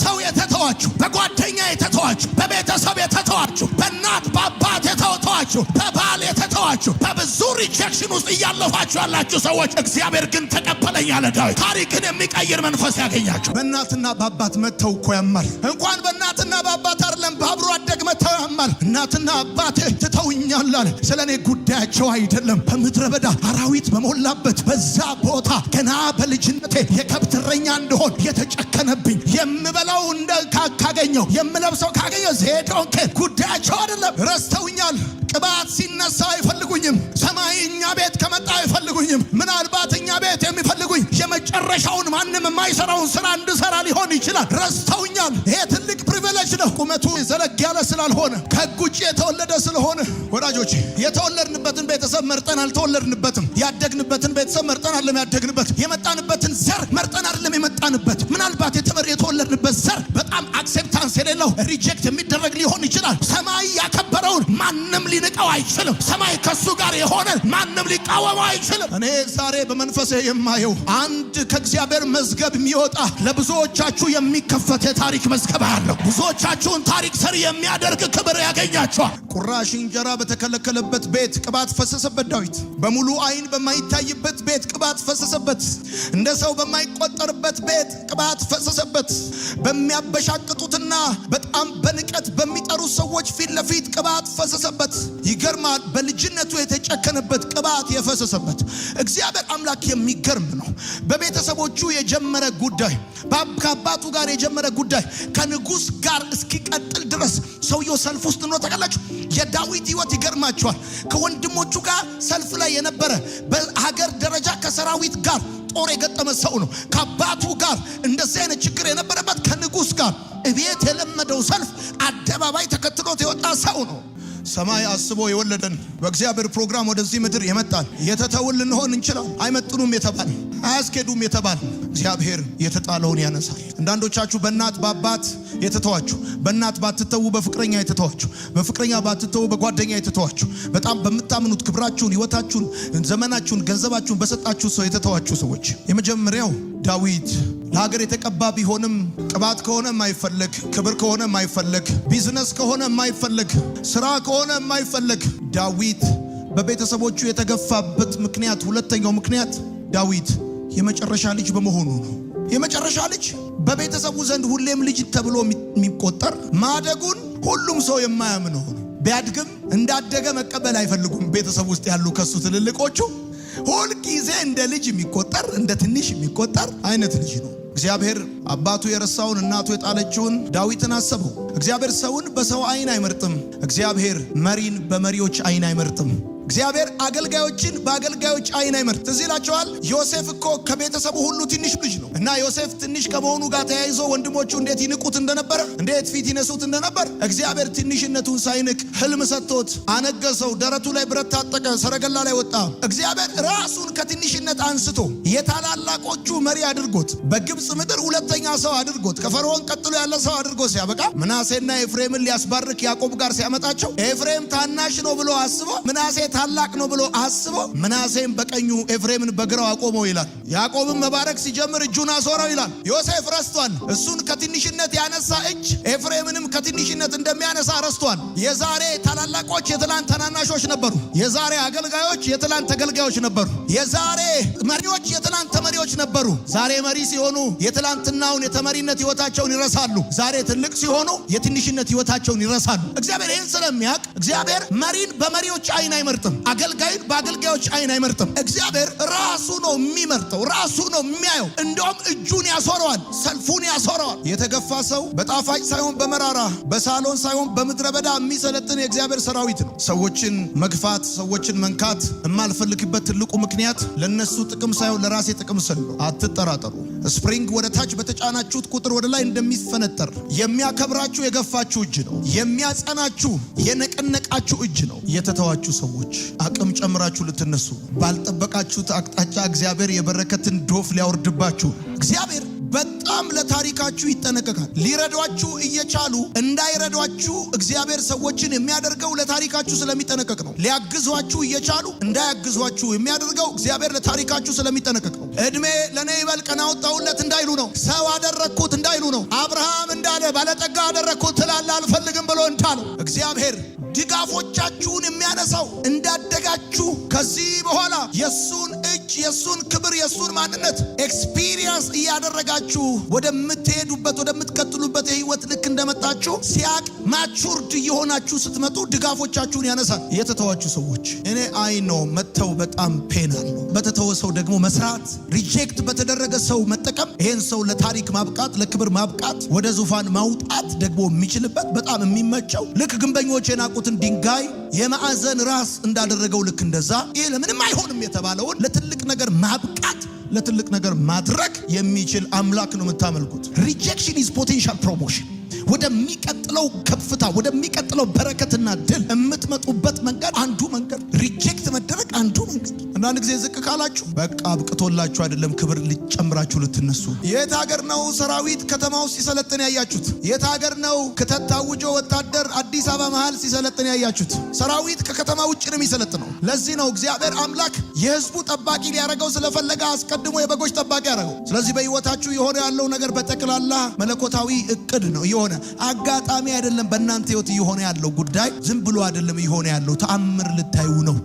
በሰው የተተዋችሁ፣ በጓደኛ የተተዋችሁ፣ በቤተሰብ የተተዋችሁ፣ በእናት በአባት የተተዋችሁ፣ በባል የተተዋችሁ፣ በብዙ rejection ውስጥ እያለፋችሁ ያላችሁ ሰዎች እግዚአብሔር ግን ተቀበለኝ አለ ዳዊት። ታሪክን የሚቀይር መንፈስ ያገኛችሁ። በእናትና በአባት መተው እኮ ያማል። እንኳን በእናትና በአባት አይደለም፣ በአብሮ አደግ መተው ያማል። እናትና አባቴ ትተውኛል አለ። ስለ እኔ ጉዳያቸው አይደለም። በምድረ በዳ አራዊት በሞላበት በዛ ቦታ ገና በልጅነቴ የከብት እረኛ እንደሆን የተጨከነብኝ፣ የምበላው እንደ ካገኘው፣ የምለብሰው ካገኘው they don't care፣ ጉዳያቸው አይደለም። ረስተውኛል። ቅባት ሲነሳ አይፈልጉኝም። ሰማይ እኛ ቤት ከመጣ አይፈልጉኝም። ምናልባት እኛ ቤት የሚፈልጉኝ የመጨረሻውን ማንም የማይሰራውን ስራ እንድሰራ ሊሆን ይችላል። ረስተውኛል። ይሄ ትልቅ privilege ነው። ቁመቱ ዘለግ ያለ ስላልሆነ፣ ከሕግ ውጭ የተወለደ ስለሆነ፣ ወዳጆች፣ የተወለድንበትን ቤተሰብ መርጠን አልተወለድንበትም። ያደግንበትን ቤተሰብ መርጠን አይደለም ያደግንበት። የመጣንበትን ዘር መርጠን አይደለም የመጣንበት። ምናልባት የተወለድንበት ዘር በጣም acceptance የሌለው፣ reject የሚደረግ ሊሆን ይችላል። ሰማይ ያከበረውን ማንም ሊንቀው አይችልም። ሰማይ ከሱ ጋር የሆነ ማንም ሊቃወመው አይችልም። እኔ ዛሬ በመንፈሴ የማየው አንድ ከእግዚአብሔር መዝገብ የሚወጣ፣ ለብዙዎቻችሁ የሚከፈት የታሪክ መዝገብ አለው። ብዙዎቻችሁን ታሪክ ሰሪ የሚያደርግ ክብር ያገኛችኋል። ቁራሽ እንጀራ በተከለከለበት ቤት ቅባት ፈሰሰበት ዳዊት። በሙሉ ዓይን በማይታይበት ቤት ቅባት ፈሰሰበት። እንደ ሰው በማይቆጠርበት ቤት ቅባት ፈሰሰበት። በሚያበሻቅጡትና በጣም በንቀት በሚጠሩት ሰዎች ፊት ለፊት ቅባት ፈሰሰበት። ይገርማል። በልጅነቱ የተጨከነበት ቅባት የፈሰሰበት እግዚአብሔር አምላክ የሚገርም ነው። በቤተሰቦቹ የጀመረ ጉዳይ፣ ከአባቱ ጋር የጀመረ ጉዳይ ከንጉሥ ጋር እስኪቀጥል ድረስ ሰውየው ሰልፍ ውስጥ ነው። ታውቃላችሁ፣ የዳዊት ሕይወት ይገርማችኋል። ከወንድሞቹ ጋር ሰልፍ ላይ የነበረ፣ በሀገር ደረጃ ከሰራዊት ጋር ጦር የገጠመ ሰው ነው። ከአባቱ ጋር እንደዚህ አይነት ችግር የነበረበት፣ ከንጉሥ ጋር እቤት የለመደው ሰልፍ አደባባይ ተከትሎት የወጣ ሰው ነው። ሰማይ አስቦ የወለደን፣ በእግዚአብሔር ፕሮግራም ወደዚህ ምድር የመጣን የተተውን ልንሆን እንችላል። አይመጥኑም የተባል፣ አያስኬዱም የተባል፣ እግዚአብሔር የተጣለውን ያነሳል። አንዳንዶቻችሁ በእናት በአባት የተተዋችሁ፣ በእናት ባትተዉ በፍቅረኛ የተተዋችሁ፣ በፍቅረኛ ባትተዉ በጓደኛ የተተዋችሁ፣ በጣም በምታምኑት፣ ክብራችሁን፣ ሕይወታችሁን፣ ዘመናችሁን፣ ገንዘባችሁን በሰጣችሁ ሰው የተተዋችሁ ሰዎች፣ የመጀመሪያው ዳዊት ለሀገር የተቀባ ቢሆንም ቅባት ከሆነ የማይፈለግ፣ ክብር ከሆነ የማይፈለግ፣ ቢዝነስ ከሆነ የማይፈለግ፣ ስራ ከሆነ የማይፈለግ ዳዊት በቤተሰቦቹ የተገፋበት ምክንያት፣ ሁለተኛው ምክንያት ዳዊት የመጨረሻ ልጅ በመሆኑ ነው። የመጨረሻ ልጅ፣ በቤተሰቡ ዘንድ ሁሌም ልጅ ተብሎ የሚቆጠር፣ ማደጉን ሁሉም ሰው የማያምነው ነው። ቢያድግም እንዳደገ መቀበል አይፈልጉም። ቤተሰብ ውስጥ ያሉ ከሱ ትልልቆቹ ሁልጊዜ እንደ ልጅ የሚቆጠር፣ እንደ ትንሽ የሚቆጠር አይነት ልጅ ነው። እግዚአብሔር አባቱ የረሳውን፣ እናቱ የጣለችውን ዳዊትን አሰበው። እግዚአብሔር ሰውን በሰው አይን አይመርጥም። እግዚአብሔር መሪን በመሪዎች አይን አይመርጥም። እግዚአብሔር አገልጋዮችን በአገልጋዮች አይን አይመርጥ። ትዝ ይላችኋል። ዮሴፍ እኮ ከቤተሰቡ ሁሉ ትንሽ ልጅ ነው እና ዮሴፍ ትንሽ ከመሆኑ ጋር ተያይዞ ወንድሞቹ እንዴት ይንቁት እንደነበረ፣ እንዴት ፊት ይነሱት እንደነበር፣ እግዚአብሔር ትንሽነቱን ሳይንቅ ህልም ሰጥቶት አነገሰው። ደረቱ ላይ ብረት ታጠቀ፣ ሰረገላ ላይ ወጣ። እግዚአብሔር ራሱን ከትንሽነት አንስቶ የታላላቆቹ መሪ አድርጎት፣ በግብፅ ምድር ሁለተኛ ሰው አድርጎት፣ ከፈርዖን ቀጥሎ ያለ ሰው አድርጎ ሲያበቃ፣ ምናሴና ኤፍሬምን ሊያስባርክ ያዕቆብ ጋር ሲያመጣቸው ኤፍሬም ታናሽ ነው ብሎ አስቦ፣ ምናሴ ታላቅ ነው ብሎ አስቦ፣ ምናሴን በቀኙ ኤፍሬምን በግራው አቆመው ይላል። ያዕቆብም መባረክ ሲጀምር እጁን አዞረው ይላል። ዮሴፍ ረስቷል። እሱን ከትንሽነት ያነሳ እጅ ኤፍሬምንም ከትንሽነት እንደሚያነሳ ረስቷል። የዛሬ ታላላቆች የትላንት ታናናሾች ነበሩ። የዛሬ አገልጋዮች የትላንት ተገልጋዮች ነበሩ። የዛሬ መሪዎች የትላንት ተመሪዎች ነበሩ። ዛሬ መሪ ሲሆኑ የትላንትናውን የተመሪነት ህይወታቸውን ይረሳሉ። ዛሬ ትልቅ ሲሆኑ የትንሽነት ህይወታቸውን ይረሳሉ። እግዚአብሔር ይህን ስለሚያውቅ እግዚአብሔር መሪን በመሪዎች አይን አይመርጥም። አገልጋይን በአገልጋዮች አይን አይመርጥም። እግዚአብሔር ራሱ ነው የሚመርጠው፣ ራሱ ነው የሚያየው። እንደውም እጁን ያዞረዋል፣ ሰልፉን ያዞረዋል። የተገፋ ሰው በጣፋጭ ሳይሆን በመራራ፣ በሳሎን ሳይሆን በምድረ በዳ የሚሰለጥን የእግዚአብሔር ሰራዊት ነው። ሰዎችን መግፋት፣ ሰዎችን መንካት የማልፈልግበት ትልቁ ምክንያት ለነሱ ጥቅም ሳይሆን ለራሴ ጥቅም ስል ነው። አትጠራጠሩ። Spring ወደ ታች በተጫናችሁት ቁጥር ወደ ላይ እንደሚፈነጠር፣ የሚያከብራችሁ የገፋችሁ እጅ ነው። የሚያጸናችሁ የነቀነቃችሁ እጅ ነው። የተተዋችሁ ሰዎች አቅም ጨምራችሁ ልትነሱ፣ ባልጠበቃችሁት አቅጣጫ እግዚአብሔር የበረከትን ዶፍ ሊያወርድባችሁ፣ እግዚአብሔር በጣም ለታሪካችሁ ይጠነቀቃል። ሊረዷችሁ እየቻሉ እንዳይረዷችሁ እግዚአብሔር ሰዎችን የሚያደርገው ለታሪካችሁ ስለሚጠነቀቅ ነው። ሊያግዟችሁ እየቻሉ እንዳያግዟችሁ የሚያደርገው እግዚአብሔር ለታሪካችሁ ስለሚጠነቀቅ ነው። እድሜ ለእኔ ይበል፣ ቀን አወጣሁለት እንዳይሉ ነው። ሰው አደረግኩት እንዳይሉ ነው። አብርሃም እንዳለው ባለጠጋ አደረግኩ ትላለህ፣ አልፈልግም ብሎ እንዳለው እግዚአብሔር ድጋፎቻችሁን የሚያነሳው እንዳደጋችሁ ከዚህ በኋላ የሱን እጅ፣ የሱን ክብር፣ የሱን ማንነት experience እያደረጋችሁ ወደምትሄዱበት፣ ወደምትቀጥሉበት የህይወት ልክ እንደመጣችሁ ሲያቅ matured እየሆናችሁ ስትመጡ ድጋፎቻችሁን ያነሳል። የተተዋችሁ ሰዎች እኔ I know መተው በጣም pain አለው። በተተወ ሰው ደግሞ መስራት፣ reject በተደረገ ሰው መጠቀም፣ ይሄን ሰው ለታሪክ ማብቃት፣ ለክብር ማብቃት፣ ወደ ዙፋን ማውጣት ደግሞ የሚችልበት በጣም የሚመቸው ልክ ግንበኞች የናቁትን ድንጋይ የማዕዘን ራስ እንዳደረገው ልክ እንደዛ ይሄ ለምንም አይሆንም የተባለውን ለትልቅ ነገር ማብቃት፣ ለትልቅ ነገር ማድረግ የሚችል አምላክ ነው የምታመልኩት። Rejection is potential promotion። ወደሚቀጥለው ከፍታ፣ ወደሚቀጥለው በረከትና ድል የምትመጡበት መንገድ አንዱ መንገድ reject መደረግ አንዱ መንገድ። አንዳንድ ጊዜ ዝቅ ካላችሁ በቃ አብቅቶላችሁ አይደለም፣ ክብር ሊጨምራችሁ ልትነሱ። የት ሀገር ነው ሰራዊት ከተማ ውስጥ ሲሰለጥን ያያችሁት? የት ሀገር ነው ክተት ታውጆ ወታደር አዲስ አበባ መሃል ሲሰለጥን ያያችሁት? ሰራዊት ከከተማ ውጭ ነው የሚሰለጥነው። ለዚህ ነው እግዚአብሔር አምላክ የህዝቡ ጠባቂ ሊያደርገው ስለፈለገ አስቀድሞ የበጎች ጠባቂ ያደረገው። ስለዚህ በህይወታችሁ የሆነ ያለው ነገር በጠቅላላ መለኮታዊ እቅድ ነው፣ የሆነ አጋጣሚ አይደለም። በእናንተ ህይወት እየሆነ ያለው ጉዳይ ዝም ብሎ አይደለም እየሆነ ያለው፣ ተአምር ልታዩ ነው።